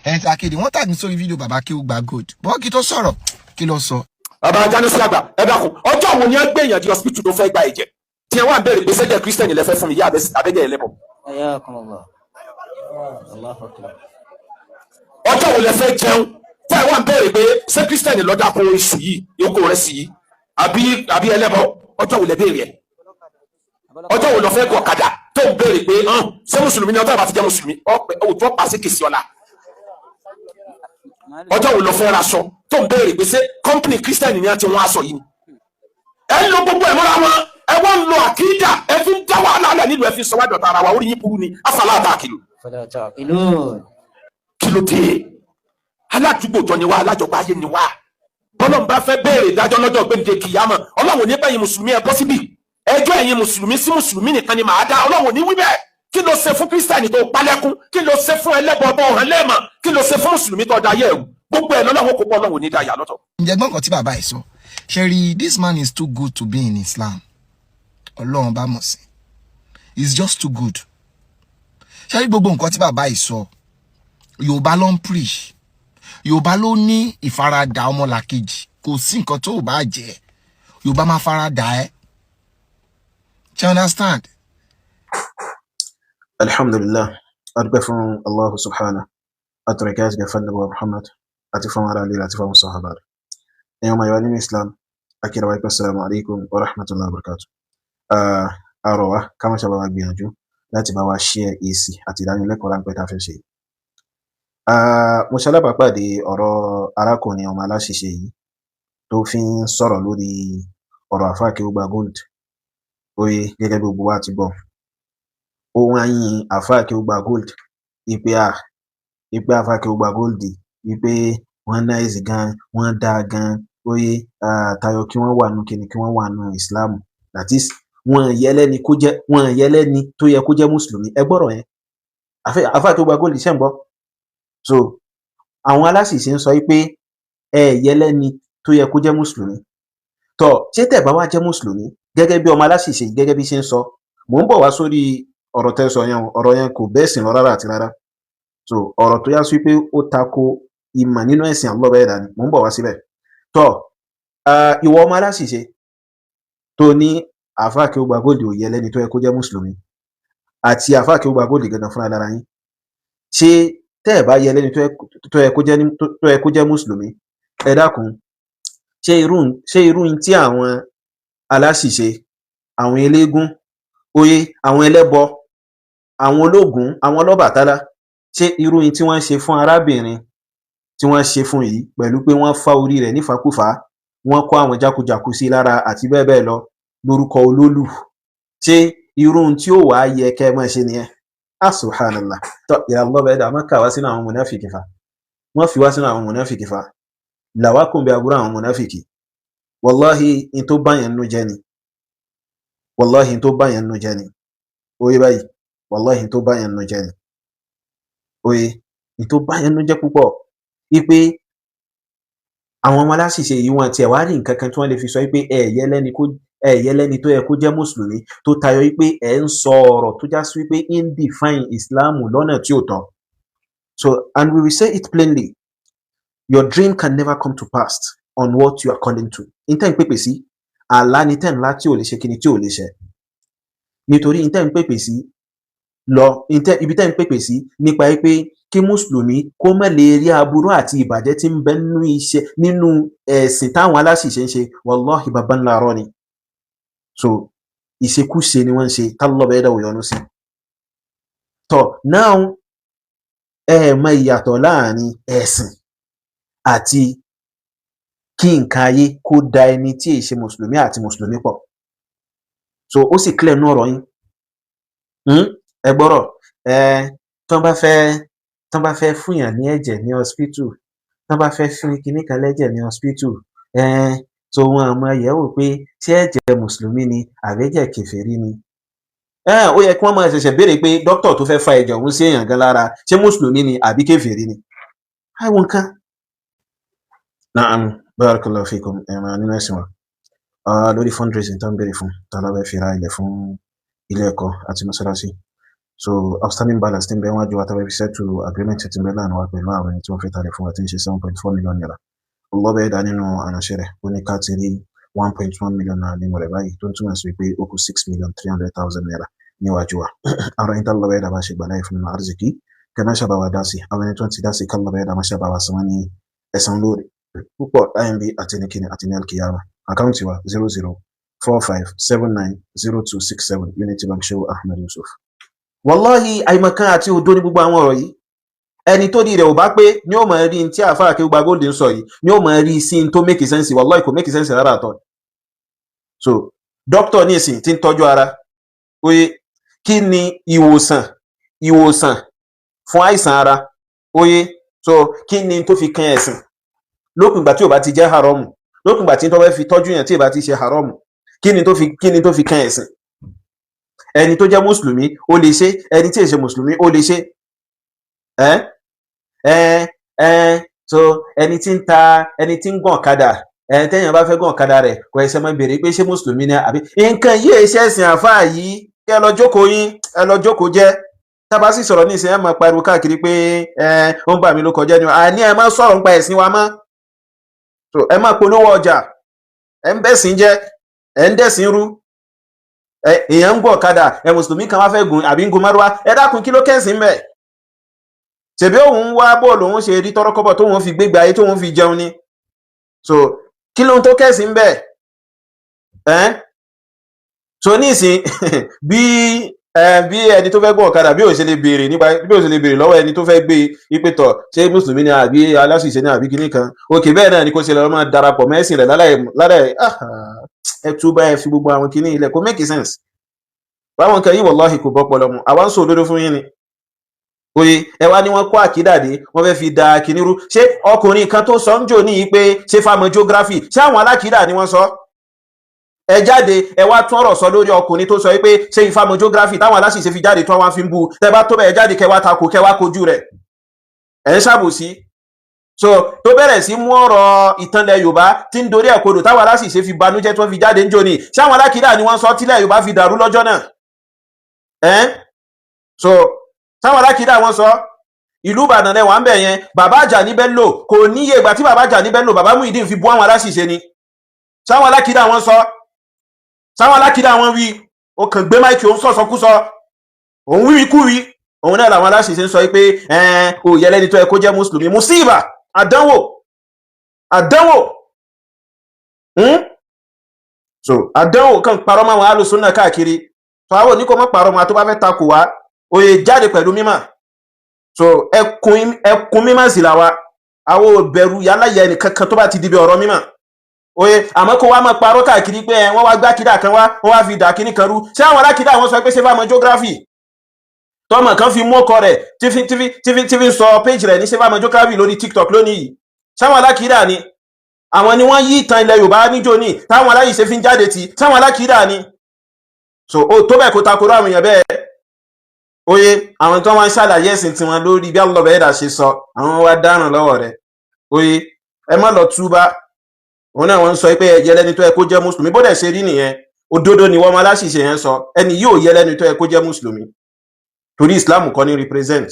Ẹ̀yin tí akéde wọ́n tag mi sórí fídíò bàbá Akéwùgbà Gold bọ́ kí tó sọ̀rọ̀, kí ló sọ? Bàbá Jánúsì àgbà, ẹ dákun, ọjọ́ wo ni ẹ gbé èèyàn di hospital tó fẹ́ gba ẹ̀jẹ̀ tí ẹ wà ń béèrè pé sẹ́jẹ̀ Christian lẹ fẹ́ fún mi yá abẹ́jẹ́ ẹlẹ́bọ̀? Ayakumullah. Allahu akbar. Ọjọ́ wo lẹ fẹ́ jẹun tí ẹ wà ń béèrè pé ṣé Christian ló dáko iṣu yìí, yòókù rẹ̀ sí yìí, àbí ẹlẹ́bọ̀? Ọjọ́ wo lẹ béèrè ẹ̀? Ọjọ́ wo lọ fẹ́ gọ̀ ọ̀kadà tó ń béèrè pé hàn ṣé mùsùlùmí ni? Ọjọ́ àbá ti jẹ́ mùsùlùmí ọ̀pẹ òtún pàṣẹ kìsì ọ̀la. Ọjọ́ wo lọ fẹ́ raṣọ tó ń béèrè pé ṣé company Christian ni wọ́n ti wọ́n aṣọ yìí ni? Ẹ ń lo gbogbo ẹ̀ mọ́ra wọn, ẹ wọ́n ń lo àkídà, ẹ fi ń dá wàhálà lẹ̀ nílùú, ẹ fi sọ wá dọ̀tá ara wa. Orí yín burú ni. Afala ta'qilun. Fala ta'qilun. Kí ló dé? Aládùúgbò jọ ni wá, alájọpọ̀ ayé ni wá. Bọ́lọ́n bá fẹ́ béèrè ìdájọ́ lọ́jọ́ gbẹ̀ǹde kìyàmọ̀, Ọlọ́run ní bẹ́yìn mùsùlùmí ẹ bọ́ síbí, ẹjọ́ ẹ̀yin mùsùlùmí sí mùsùlùmí nìkan ni màá dá. Ọlọ́run ní wí bẹ́ẹ̀. Kí ló ṣe fún Christian tó palẹ́kún? Kí ló ṣe fún ẹlẹ́bọ tó hàn lẹ́ẹ̀mọ̀? Kí ló ṣe fún mùsùlùmí tó da ayé ẹ̀rù? Gbogbo ẹ̀ lọ́lọ́run kò pọ̀, Ọlọ́run ní dá yà lọ́tọ̀. Ǹjẹ́ gbọ́n kan tí bàbá yìí sọ ṣe rí? This man is too good to be in Islam. Ọlọ́run bá mọ̀ sí, he's just too good. Ṣe rí gbogbo nǹkan tí bàbá yìí sọ, Yorùbá ló ń preach, Yorùbá ló ní ìfaradà ọmọlàkejì. Kò sí nǹkan tó bá jẹ́, Yorùbá máa faradà ẹ́. Do you understand? Alhamdulillah, adúpẹ́ fún Allahu subhanahu àtọ̀rẹ̀kẹ́ àti gẹ̀fẹ́ nàbọ̀ Muhammad àti fún ara lílà àti fún sahaba rẹ̀. Ẹ̀yin ọmọ ìwà nínú Islam, akíra wa, assalamu alaikum wa rahmatullahi wa barakatuh. A rọ̀ wá ká má ṣe bá wa gbìyànjú láti bá wa share èsì àti ìdánilẹ́kọ̀ọ́ ráńpẹ́ tá a fẹ́ ṣe. Mo ṣalábàápàdé ọ̀rọ̀ arákùnrin ọmọ aláṣìṣe yìí tó fi ń sọ̀rọ̀ lórí ọ̀rọ̀ àfáà Akéwùgbà Gold. Oye, gẹ́gẹ́ bí gbogbo wa ti gbọ́, ó wá ń yin àfáà Akéwùgbà Gold wípé à wípé àfáà Akéwùgbà Gold, wípé wọ́n nice gan, wọ́n dáa gan, oye, tayọ kí wọ́n wà nù kíni, kí wọ́n wà nù Islam, that is, wọn yẹ lẹ́ni kó jẹ́, wọn yẹ lẹ́ni tó yẹ kó jẹ́ mùsùlùmí. Ẹ gbọ́rọ̀ yẹn, àfáà Akéwùgbà Gold ṣẹ̀ ń gbọ́. So àwọn aláṣìṣe ń sọ wípé ẹ yẹ lẹ́ni tó yẹ kó jẹ́ mùsùlùmí. Tọ, ṣé tẹ́ bá wá jẹ́ mùsùlùmí gẹ́gẹ́ bí ọmọ aláṣìṣe, gẹ́gẹ́ bí ṣe ń sọ? Mò ń bọ̀ wá sórí ọ̀rọ̀ tẹ́ sọ yẹn o. Ọ̀rọ̀ yẹn kò bẹ́ẹ̀ sìn lọ rárá àti rárá. So ọ̀rọ̀ tó yá sí pé ó tako ìmọ̀ nínú ẹ̀sìn Allah bẹ́ẹ̀ dání, mò ń bọ̀ wá síbẹ̀. Tọ, ìwọ ọmọ aláṣìṣe tó ní àáfàá Akéwùgbà Gold ò yẹ lẹ́ni tó yẹ kó jẹ́ mùsùlùmí, àti àáfàá Akéwùgbà Gold gangan fúnra lára yín, ṣé tẹ́ ẹ̀ bá yẹ lẹ́ni tó yẹ kó jẹ́ mùsùlùmí, ẹ dákun, ṣé irú tí àwọn aláṣìṣe, àwọn eléégún, oyè, àwọn ẹlẹ́bọ, àwọn ológun, àwọn ọlọ́bàtálá, ṣé irú tí wọ́n ṣe fún arábìnrin tí wọ́n ṣe fún yìí pẹ̀lú pé wọ́n fá orí rẹ̀ nífàkúfàá, wọ́n kó àwọn jákujàku sí lára àti bẹ́ẹ̀ bẹ́ẹ̀ lọ lórúkọ olólù, ṣé irú tí ó wàá yẹ kẹ́ ẹ máa ṣe nìyẹn? Ah, subhanallah. Tọ́ ìyá Allah bẹ́ẹ̀ dà má kà wá sínú àwọn mùnáfìkì fa, wọ́n fi wá sínú àwọn mùnáfìkì fa, làwákùn bí aburú àwọn mùnáfìkì. Wàláhì, in tó bá yẹn nú jẹ́ ni. Wàláhì, in tó bá yẹn nú jẹ́ ni. Oye báyìí, wàláhì, in tó bá yẹn nú jẹ́ ni. Oye, in tó bá yẹn nú jẹ́ púpọ̀ wípé àwọn ọmọ aláṣìṣe yìí, wọn tiẹ̀ wá rí nǹkan kan tí wọ́n lè fi sọ wípé ẹ yẹ lẹ́ni tó yẹ kó jẹ́ mùsùlùmí, tó tayọ wípé ẹ ń sọ ọ̀rọ̀ tó já sí wípé ń define Islam lọ́nà tí ò tọ́. So, and we will say it plainly, your dream can never come to pass on what you are calling to. N tẹ́ ń pèpè sí, àlá ni tẹ́ ń lá tí ò lè ṣe kíni, tí ò lè ṣẹ, nítorí n tẹ́ ń pèpè sí lọ, ibi tẹ́ ń pèpè sí nípa pé kí mùsùlùmí kó má lè rí aburú àti ìbàjẹ́ tí ń bẹ nínú iṣẹ́, nínú ẹ̀sìn táwọn aláṣìṣe ń ṣe, wàláhì, baba ńlá arọ́ ni. So ìṣekúṣe ni wọ́n ń ṣe tálọ́ bẹ́ẹ̀ dàwọ̀ yọnu sí. Tọ́, now, ẹ mọ ìyàtọ̀ láàrin ẹ̀sìn àti kí nǹkan ayé kó da ẹni tí èyí ṣe mùsùlùmí àti mùsùlùmí pọ̀. So ó sì clear nú ọ̀rọ̀ yín. Ẹ gbọ́rọ̀ ẹ, tán bá fẹ́ fúnyàn ní ẹ̀jẹ̀ ní hospital, tán bá fẹ́ fún kinní kan lẹ́jẹ̀ ní hospital, ẹ so wọn máa yẹ̀ wò pé ṣé ẹ̀jẹ̀ mùsùlùmí ni àbẹ́jẹ̀ kèfèrí ni. Ẹ ó yẹ kí wọ́n máa ṣẹ̀ṣẹ̀ béèrè pé dókítà tó fẹ́ fa ẹ̀jẹ̀ ọ̀hún sí èèyàn gan lára, ṣé mùsùlùmí ni àbí kèfèrí ni? Àìwọ̀n nǹkan. Na'am, barakallahu fikum. Ẹ̀ máa nínú ẹ̀sìn wa, lórí fundraising tó ń béèrè fún tá a lọ fẹ́ fi ra ilẹ̀ fún ilé ẹ̀kọ́ àti mọ́sálásí. So outstanding balance tí ń bẹ wájú wa tá a fẹ́ fi settle agreement tí ń bẹ láàrin wa pẹ̀lú àwọn ẹni tí wọ́n fẹ́ talẹ̀ fún wa, tí ń ṣe ₦7.4 million. Ọlọ́bẹ̀ ẹ̀dá nínú àránṣẹ́ rẹ̀, ó ní ká ti rí ₦1.1 million nínú rẹ̀ báyìí, tó ń túmọ̀ sí pé ó kù ₦6,300,000 níwájú wa. Ara ẹni tá lọ́bẹ̀ ẹ̀dá bá ṣe gbà láì fún nínú arzikí, kẹ́ má ṣàbà wa dá sí. Àwọn ẹni tó ń ti dá sí, ká lọ́bẹ̀ ẹ̀dá má ṣàbà wa san wọ́n ní ẹ̀san lóore púpọ̀ láyé bí àti ní kíni àti ní alkiyama. Àkáǹtì wa 0045790267, Unity Bank, Shehu Ahmed Yusuf. Wàláhì, àìmọ̀kan àti òdo ní gbogbo àwọn ọ̀rọ̀ yìí. Ẹni tó di rẹ̀ ò bá pé ní ó máa rí tí àáfàá Akéwùgbà Gold ń sọ yìí, ní ó máa rí sí tó make sense. Wàláhì, kò make sense rárá àtọ. So dókítà ní ìsìn tí ń tọ́jú ara, oye, kí ni ìwòsàn fún àìsàn ara? Oye, so kí ni tó fi kan ẹ̀sìn? Lópin ìgbà tí ò bá ti jẹ́ haramu, lópin ìgbà tí tó fẹ́ fi tọ́jú yẹn tí ì bá ti ṣe haramu, kí ni tó fi kan ẹ̀sìn? Ẹni tó jẹ́ mùsùlùmí, ó lè ṣe. Ẹni tí ì ṣe mùsùlùmí, ó lè ṣe. Ẹ ẹ ẹ so ẹni tí ń ta, ẹni tí ń gàn ọ̀kadà, ẹ tẹ́yìn bá fẹ́ gàn ọ̀kadà rẹ̀, kò ẹsẹ̀ máa béèrè pé ṣé mùsùlùmí ni àbí nǹkan yìí. Ṣe ẹ̀sìn àfáà yìí, kẹ́ ẹ lọ jókòó yín, ẹ lọ jókòó jẹ́. Tábà sì sọ̀rọ̀ ní ìsìn, ẹ máa pariwo káàkiri pé ẹ ó ń bà mí ló kọjá ni. Àní ẹ má sọ̀rọ̀ nípa ẹ̀sìn wa mọ́. So ẹ má polówó ọjà, ẹ ń bẹ̀sìn jẹ́, ẹ ń dẹ̀sìn rú. Ẹ èèyàn ń gbọ́ ọ̀kadà, ẹ mùsùlùmí kan wá fẹ́ gùn àbí ń gun márúwá. Ẹ dákun, kí ló kẹ́sìn mẹ́? Ṣèbí òun wá bọ́ọ̀lù, òun ṣe rí tọ́rọ́kọ́bọ̀ tóun fi gbégbé ayé, tóun fi jẹun ni. So kí ló ń tó kẹ́sìn bẹ́ẹ̀ ẹ́? So ní ìsìn, bí ẹni tó fẹ́ gbọ́ ọ̀kadà, bí ò ṣe lè béèrè nípa, bí ò ṣe lè béèrè lọ́wọ́ ẹni tó fẹ́ gbé ipe tọ̀, ṣé mùsùlùmí ni àbí aláṣìṣe ni àbí kíní kan òkè, bẹ́ẹ̀ náà ni kò ṣe lọ́ọ́ máa darapọ̀ mẹ́sìn rẹ̀ láláì ẹ túbọ̀ ẹ fi gbogbo àwọn kíní ilẹ̀. Kò make sense báwọn nǹkan yìí. Wàláhì, kò bọ́ pọlọ mu. Àwa ń sọ òdodo fún yín ni. Oye, ẹ wá ní wọ́n kó àkídà dé, wọ́n fẹ́ fi da kíní rú. Ṣé ọkùnrin kan tó sọ ń jò ní yìí pé ṣé fámọ geography, ṣé àwọn alákìídà ni wọ́n sọ? Ẹ jáde, ẹ wá tún ọ̀rọ̀ sọ lórí ọkùnrin tó sọ pé ṣé ìfàmọ geography, táwọn aláṣìṣe fi jáde tí wọ́n fi ń bu. Tẹ bá tó bẹ́ẹ̀, jáde kẹ wá takò, kẹ wá kojú rẹ̀. Ẹ ń ṣàbòsí. So tó bẹ̀rẹ̀ sí mú ọ̀rọ̀ ìtànlẹ̀ Yorùbá tí ń dorí ẹ̀ kodò, táwọn aláṣìṣe fi banújẹ́ tí wọ́n fi jáde ń jò ní, ṣé àwọn alákìídà ni wọ́n sọ tílẹ̀ Yorùbá fi dàrú lọ́jọ́ náà? Ẹ́ so táwọn alákìídà wọ́n sọ ìlú Ìbàdàn rẹ̀ wà ń bẹ̀ yẹn. Bàbá Àjàní Bello, kò níye ìgbà tí bàbá Àjàní Bello, bàbá Muyideen fi bú àwọn aláṣìṣe ni. Sáwọn alákìídà wọ́n sọ? Sáwọn alákìídà wọ́n wí? Ó kàn gbé mic, òun sọ̀sọ́kúsọ, òun wíwí kúwí. Òun náà làwọn aláṣìṣe ń sọ pé ẹn ò yẹ lẹ́ni tó yẹ kó jẹ́ mùsùlùmí. Mùsíbà, àdánwò, àdánwò. So àdánwò kan parọ́ mọ́ àwọn alùsùn náà káàkiri. So àwọn oníkó mọ́ parọ́ mọ́, tó bá fẹ́ takò wá, òye jáde pẹ̀lú mímọ̀. So ẹkùn ẹkùn mímọ̀ sí la wa. Àwọn ò bẹ̀rù yálà yẹ ẹnìkankan tó bá ti di bí ọ̀rọ̀ mímọ̀. Oye, àmọ́ kó wá máa parọ́ káàkiri pé ẹ wọ́n wá gbá kídà kan wá, wọ́n wá fi dà kíní kan rú. Ṣé àwọn alákìdá wọn sọ pé ṣé fáwọn geography, tọmọ kan fi mú ọkọ rẹ̀ tífi tífi tífi tífi sọ page rẹ̀ ní ṣé fáwọn geography lórí TikTok lónìí yìí? Ṣáwọn alákìdá ni? Àwọn ni wọ́n yí ìtàn ilẹ̀ Yorùbá níjó ní táwọn aláyìíṣe fi ń jáde tì. Ṣáwọn alákìdá ni? So ó tó bẹ́ẹ̀ kó takoro àwọn èèyàn bẹ́ẹ̀. Oye, àwọn tó wá ń ṣàlàyé ẹ̀sìn tiwọn lórí bí Allah bẹ́ẹ̀ dà ṣe sọ, àwọn wá dáràn lọ́wọ́ rẹ̀. Oye, ẹ má lọ túbá. Òun náà wọ́n ń sọ pé ẹ̀yẹ lẹ́ni tó yẹ kó jẹ́ mùsùlùmí. Bó dẹ̀ ṣe rí nìyẹn, òdodo ni wọ́n máa láṣìṣe yẹn sọ. Ẹni yóò yẹ lẹ́ni tó yẹ kó jẹ́ mùsùlùmí, torí Islam kọ́ ní represent.